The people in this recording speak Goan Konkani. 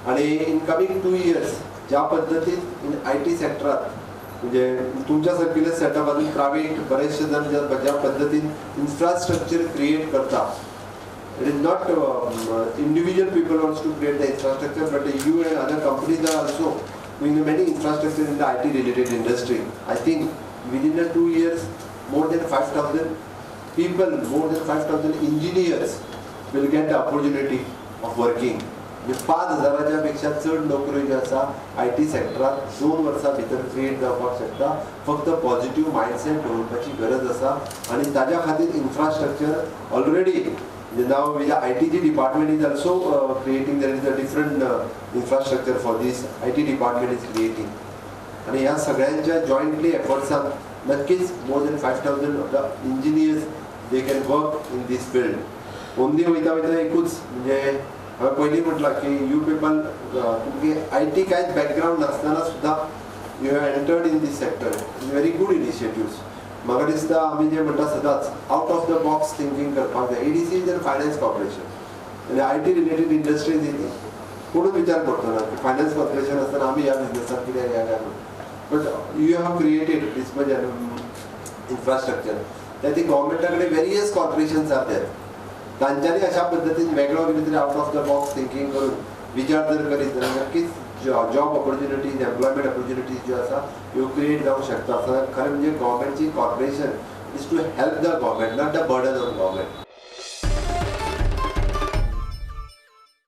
आणि इन कमिंग 2 इयर्स ज्या पद्दतीन इन I T सेक्टरात म्हणजे तुमच्या सारकिल्ले सेटअप अजून प्रायव्हेट बरेचशे जण ज्या पद्दतीन इन्फ्रास्ट्रक्चर क्रिएट करता, it is not individual people wants to create the infrastructure, but you and other companies are also doing many infrastructure in the IT related industry. I think within the 2 years more than 5,000 people, more than 5,000 engineers will get the opportunity of working. म्हणजे 5,000 पेक्षा चड नोकऱ्यो ज्यो आसा I T सेक्टरात 2 वर्सां भितर क्रिएट जावपाक शकता. फक्त पॉझिटिव्ह मायंडसेट दवरपाची गरज आसा आनी ताज्या खातीर infrastructure already now with the ITG department is also creating, there is a different infrastructure for this IT department is creating. आणि ह्या सगळ्यांच्या जॉईंटली एफर्ट्सान नक्कीच more than 5,000 of the engineers they can work in this field. Only वयता वयता एकूच म्हणजे हांवें पयलीं म्हटलां की you people तुमगे I T कांयच बॅकग्रावंड नासतना सुद्दां you have entered in this sector, very good initiatives. म्हाका दिसता आमी जे म्हणटा सदांच out of the box thinking करपाक जाय. ADC is an finance corporation आनी I T related industries ही कोणूच विचार करतो ना की फायनान्स कॉर्पोरेशन आसतना आमी ह्या बिजनसान कित्याक ह्या काय म्हणून, but you have created this much infrastructure. त्या ती गव्हर्मेंटा कडेन वेरियस कॉर्पोरेशन्स आसा there, तांच्यांनी अशा पद्दतीन वेगळो कितें तरी out of the box thinking करून विचार जर करीत जाल्यार नक्कीच जॉब ऑपॉर्च्युनिटीज, एम्प्लॉयमेंट ऑपॉर्च्युनिटीज ज्यो आसा ह्यो क्रिएट जावंक शकता. खरें म्हणजे गव्हर्मेंटची corporation is to help the government, not the burden on government.